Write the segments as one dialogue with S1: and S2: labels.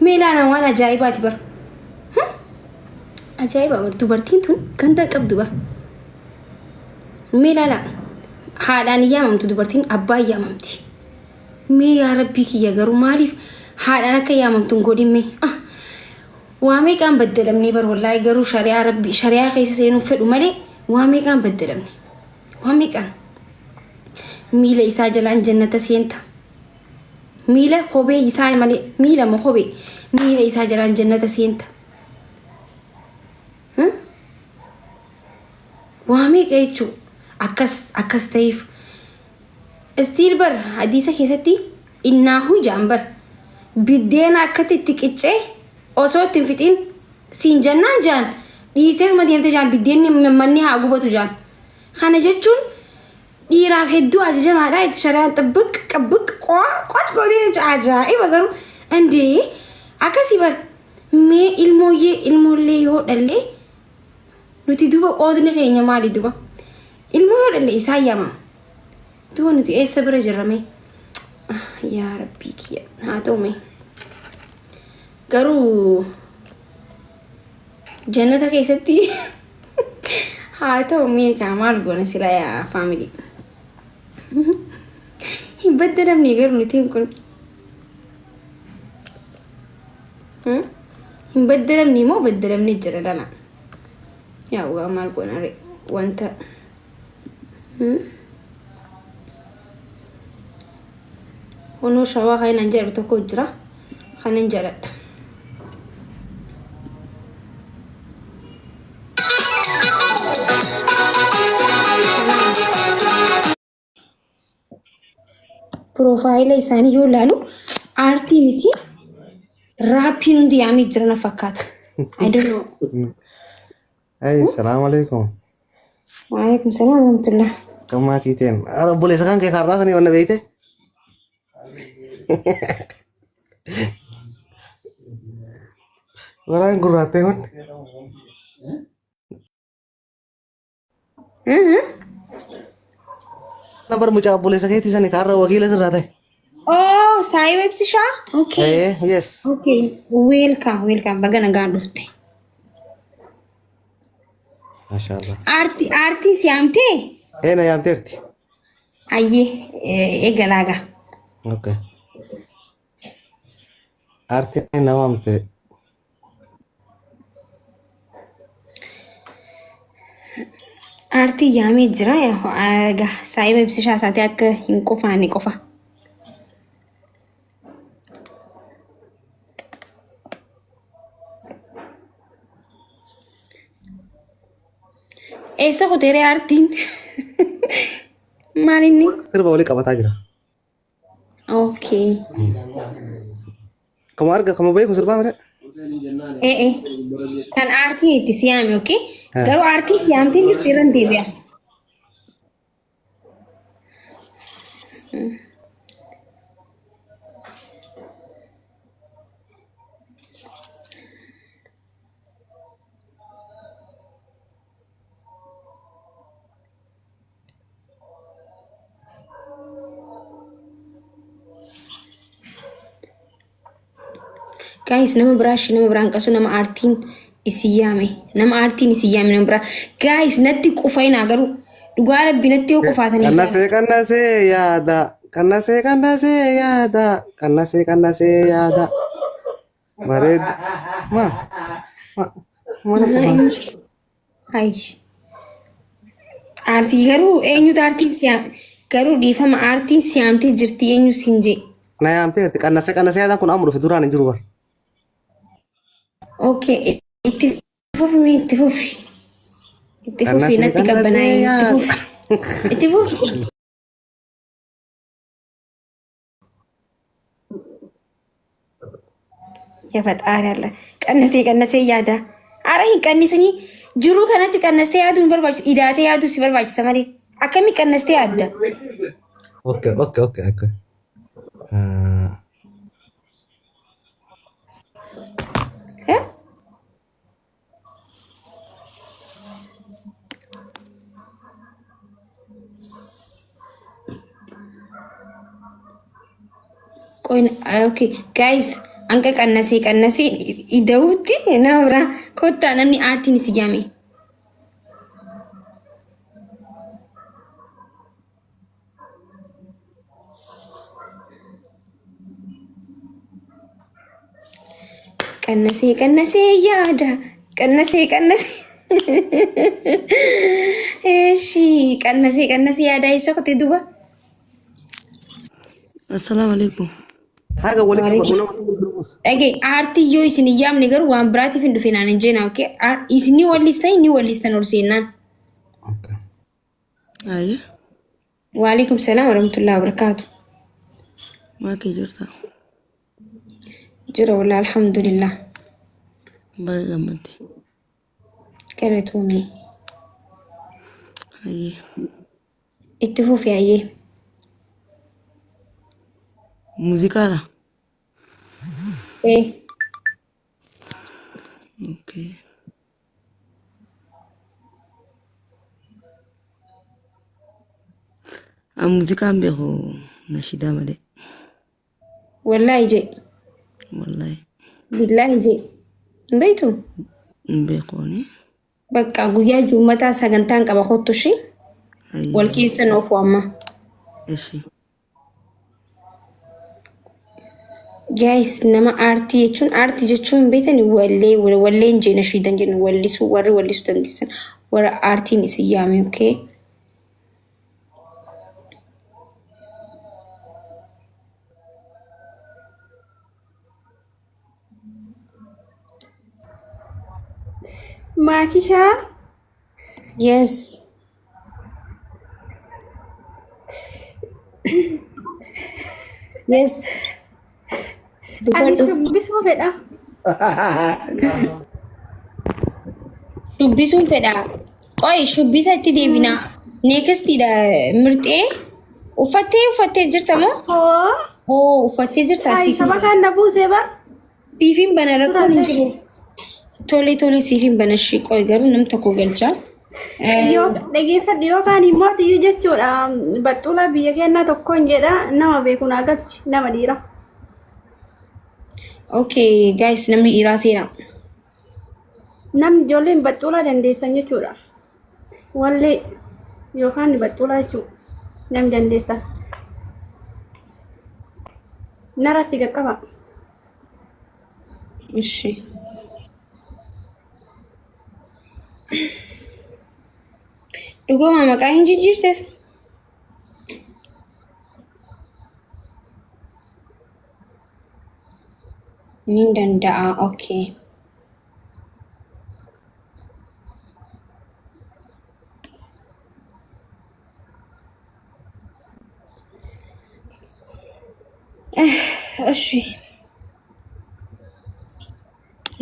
S1: Mee ilaala waan ajaa'ibaati bar. Ajaa'iba bar dubartiin tun ganda hin qabdu bar. Mee ilaala haadhaan hin yaamamtu dubartiin abbaa hin yaamamti. Mee yaa rabbii kiyya garuu maaliif haadhaan akka yaamamtu hin godhin mee? Ah, waa meeqaan baddalamnee bar wallaahi garuu shari'aa rabbii shari'aa keessa seenuu fedhu malee waa meeqaan baddalamne. Waa meeqaan miila isaa jalaan jannata seenta. Miila kophee isaa malee miila moo kophee miila isaa jalaan jannata seenta. Waa meeqa jechuun akkas akkas ta'eef istiil bar hadiisa keessatti innaahuu jaan bar biddeena akkatti itti qiccee osoo itti hin fixiin siin jennaan jaan dhiisteetuma deemte jaan biddeenni manni haa gubatu jaan. Kana jechuun dhiiraaf hedduu ajajamaadha itti shari'aan xibbiq qibbiq qoa qoc gootee jecha ajaa'iba garuu indee akkasii bar mee ilmooyyee ilmoollee yoo dhallee nuti duba qoodni keenya maali duba ilmoo yoo dhalle isaan yaamama duba nuti eessa bira jirra mee yaa rabbii kiyya haa ta'u mee garuu Jannata keessatti haa ta'u mee kaa maal goona sila yaa faamilii. Hin baddalamne garuu nutiin kun. Hin baddalamne moo baddalamne jira lala. Yaa waa maal goona ree wanta. Kunoo shawaa kanan jedhu tokko jira. Kanan jaaladha. Piroofaayila isaanii yoo ilaalu aartii miti raappiin hundi yaamee jira na fakkaata. I don't know.
S2: Hey, salaam alaikum.
S1: Waalaikum salaam warahmatullah.
S2: Kammaa kiiteen. Ara obboleessa kan kee karraa sanii wanna beekte? Waraan gurraattee kun. Nabar mucaa obboleessa keetii sanii kaarra wakiila sirraa ta'e.
S1: Oh, saayiba ibsishaa? Okay.
S2: Eh, yes.
S1: Okay. Welcome, welcome. Baga nagaan dhufte.
S2: Maashaallah.
S1: Aartii aartiin si yaamtee?
S2: Eh, na yaamteerti.
S1: Ayyee eegalaa gaa.
S2: Okay. Aartiin na waamte.
S1: Aartii yaamee jira egaa saayiba ibsishaa taatee akka hin qufaane qofa. Eessa kuteeree aartiin? Maal inni?
S2: Sirba walii qabataa jira.
S1: Okay.
S2: Kama arga kama beeku sirbaa malee.
S1: Eh eh. Kan aartiin itti siyaame okay? Garuu aartiin siyaamtee jirti irra hin deebi'a. Guys, nama biraa ishee nama biraan qasu nama aartiin isin yaame nama aartiin isin yaame nama biraa guys natti qufainaa garuu dhugaa rabbi natti yoo qufaatanii
S2: Qannasee qannasee yaada. Qannasee qannasee yaada. Qannasee qannasee yaada. Bareedu. Ma. Ma. Mana qofaa.
S1: Ayish. Aartii garuu eenyutu aartiin siyaam garuu dhiifama aartiin siyaamtee jirti eenyu siin jee.
S2: Na yaamteerti. Qannasee qannasee yaadaan kun amma dhufe duraan hin jiru bar.
S1: Okay itti fufi mee itti fufi. Itti fufi
S2: Qannasee
S1: natti
S2: qannasee
S1: qabbanaa'e itti
S2: yaada.
S1: fufi. Itti fufi. Yaa faxaari alla. Qannasee qannasee yaada. Ara hin qannisinii jiruu kanatti qannastee yaaduu hin barbaachisu. Idaatee yaaduu si barbaachisa malee. Akkamii qannastee yaadda?
S2: Okay, okay, okay, okay. Ah,
S1: Eh? Qoyin okay guys Hanqa qannasee qannasee ida'uutti nama biraa kottaa namni aartiin si yaame. Qannasee qannasee yaada. Qannasee qannasee. Eshi qannasee qannasee yaada eessa kutee duba?
S3: Assalaamu alaikum.
S2: Haga walitti qabadhu nama tokko dubbus.
S1: Dhagee aartii yoo isin hin yaamne garuu waan biraatiif hin dhufin aan hin jeenaa okay? Isin ni wallistan ni wallistan ol seennaan.
S2: Okay.
S3: Ayya.
S1: Waalaikum salaam warahmatullahi wabarakatuh.
S3: Maa kee jirta?
S1: Jira wallah alhamdulillah.
S3: Baga gammadde.
S1: Galatoomii.
S3: Ayya.
S1: Itti fufi ayyee.
S3: Muuziqaadha?
S1: Ee.
S3: Okay. An muuziqaan beeku nashidaa malee.
S1: Wallaahi jee.
S3: Wallaahi.
S1: Billaahi jee. Hin beektu?
S3: Hin beekuuni.
S1: Bakka guyyaa juummataa sagantaan qaba kottu ishee. Wal keessa noofu amma.
S3: Eshi.
S1: Guys, nama aartii jechuun aartii jechuun hin beektani wallee walleen jeena shiidan jennu wallisuu warri wallisuu dandeessan warra aartiin isin yaame okay.
S4: Maakishaa.
S1: Yes. Yes.
S4: Ani
S1: Dubbadhu.
S4: shubbisuu fedha.
S1: Shubbisuun fedha. Qoy shubbisa itti deebina. Neekestiidha mirxee. Uffattee uffattee jirta moo?
S4: Hoo.
S1: Oo uffattee jirta
S4: Ay,
S1: siif.
S4: saba kan na buusee bar.
S1: Siifin bana rakkoon hin jiru. Tole tole siifin bana ishii qoy garuu nam tokko galchaa.
S4: Yoo dhageeffadhu yookaan immoo tiyyuu jechuudha. Baxxuula biyya keenyaa tokkoon jedha nama beeku naa galchi nama dhiira.
S1: Okay guys namni dhiiraa seenaa.
S4: Namni ijoolleen baxxuula dandeessan jechuudha. Wallee yookaan baxxuula jechuudha. Namni dandeessan. Narratti qaqqaba.
S1: Ishi. Dhuguma maqaa hin jijjiirtes? Ni danda'a. Okay. Ishi.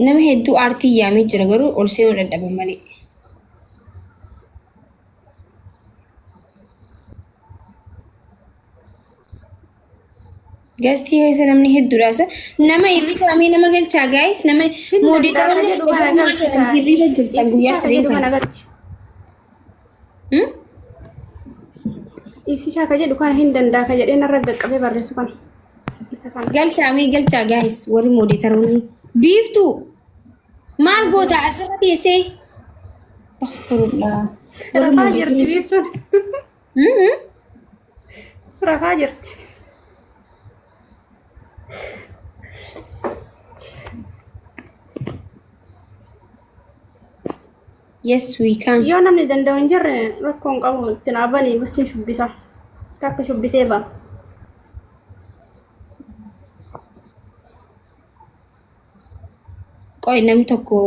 S1: Nama hedduu aartii yaamee jira garuu ol seenuu dadhaban malee. Gastii keessa namni hedduudha. Isa nama hir'isa amee nama galchaa gaayis nama moodeetaroonni hirriba jirtan guyyaa sadeen kana. Hmm?
S4: Ibsishaa ka jedhu kana hin danda'a ka jedhee narra qaqqabee barreessu kana. Isa kana.
S1: Galchaa mee galchaa gaayis warri moodeetaroonni. Biiftuu maal goota asirra teessee? Astaghfirullah. Warri
S4: Rafaa jirti
S1: moodeetaroonni.
S4: biiftuun.
S1: Hmm?
S4: Rafaa jirti.
S1: Yes we can.
S4: Yoo namni danda'u hin jirre rakkoo hin qabu itti naa banii bussiin shubbisa. Takka shubbisee ba'a.
S1: Qoy namni tokko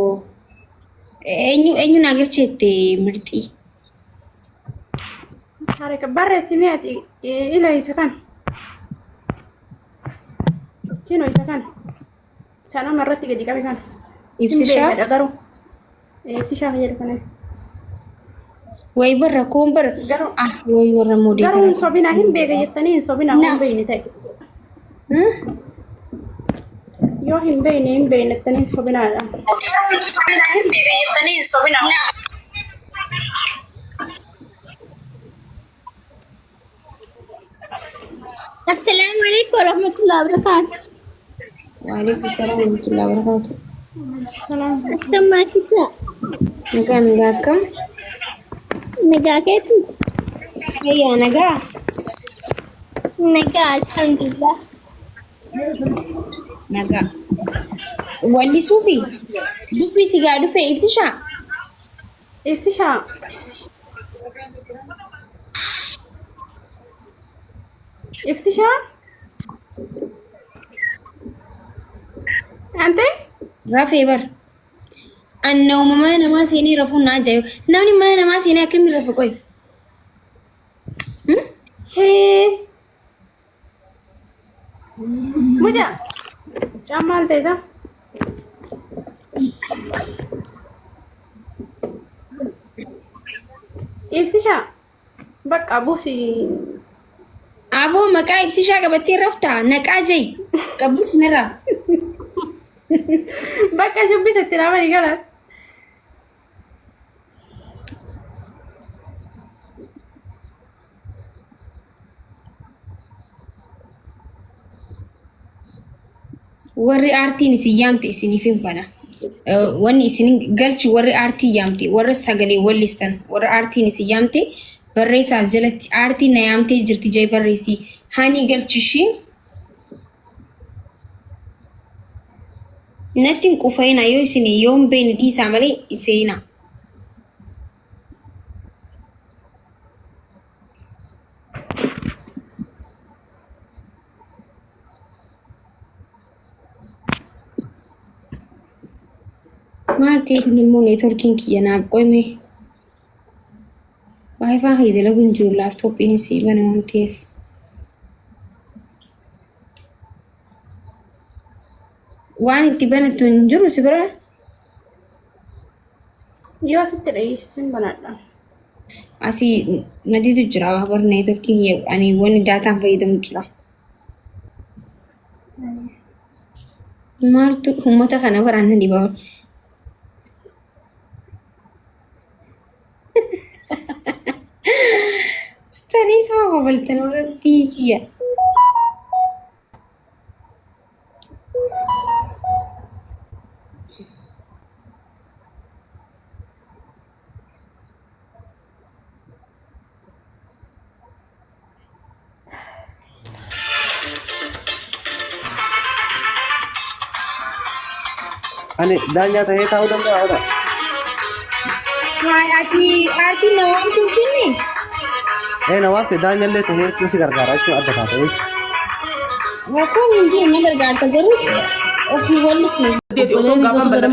S1: eenyu eenyu naa galcheette mirxii.
S4: Harka barreessi mee ati ila isa kana. Kino isa kana. Isa nama irratti gadi qabe kana. Hin
S1: Ibsishaa.
S4: beekadha garuu. Ibsishaa kan jedhu kana.
S1: Wayi barra koon barra.
S4: Garuu
S1: Ah wayi warra
S4: garuu hin
S1: moodeetara.
S4: sobinaa hin beeka jettanii hin sobinaa
S1: Na.
S4: waan beekne ta'e. Yoo hin beekne hin beekne jettanii hin sobinaadha.
S5: Assalaamu alaikum warahmatullahi wabarakatuh.
S1: Waalaikum salaam warahmatullahi wabarakatuh.
S4: Salaam.
S5: Akkam maatii
S1: Nagaa nagaa akkam?
S5: Nagaa keeti?
S1: Fayyaa nagaa.
S5: Nagaa alhamdulillah.
S1: Nagaa. Wallisuufi dubbii si gaa dhufe ibsishaa.
S4: Ibsishaa. Ibsishaa. Ante?
S1: Rafee bar. Annauma mana namaa seenee rafuun na ajaa'iba. Namni mana namaa seenee akkamiin rafa qoy?
S4: Hee. Mucaa. Mucaan maal ta'e isaa? Ibsishaa. Bakka buusi.
S1: Aboo maqaa ibsishaa qabattee raftaa naqaa jee qabbus narraa.
S4: Bakka shubbisa itti nama ni galas.
S1: Warri aartiin isin yaamte isiniif hin bana. Wanni isin galchu warri aartii yaamte warra sagalee wallistan warra aartiin isin yaamte barreessaa as jalatti aartiin na yaamtee jirti jee barreessi. Hani galchi ishii. Natti hin qufayina yoo isin yoo hin beekne dhiisaa malee hin seenaa. Maal ta'eetiin immoo neetworkiin kiyya naaf qoyme. Waayifaan kiyya dalagu hin jiru laaptooppiinis bana waan ta'eef. Waan itti banattu hin jiru si bira.
S4: Yoo sitti dhageessisin banadha.
S1: Asii natiitu jira bar neetworkiin ani wanni daataan fayyadamu jira. Maaltu uummata kana baraan na dhibaa. Ustaanii sama babaltan warra biyya.
S2: Ani daanyaa ta'ee taa'uu danda'a oda.
S1: Haay ati aartiin na waamtu hin jenne?
S2: Ee na waamte daanyallee ta'ee jechuun si gargaara jechuun adda taate.
S1: Rakkoon hin jiru na gargaarta garuu ofii wallisne.
S6: Osoo gaafan badda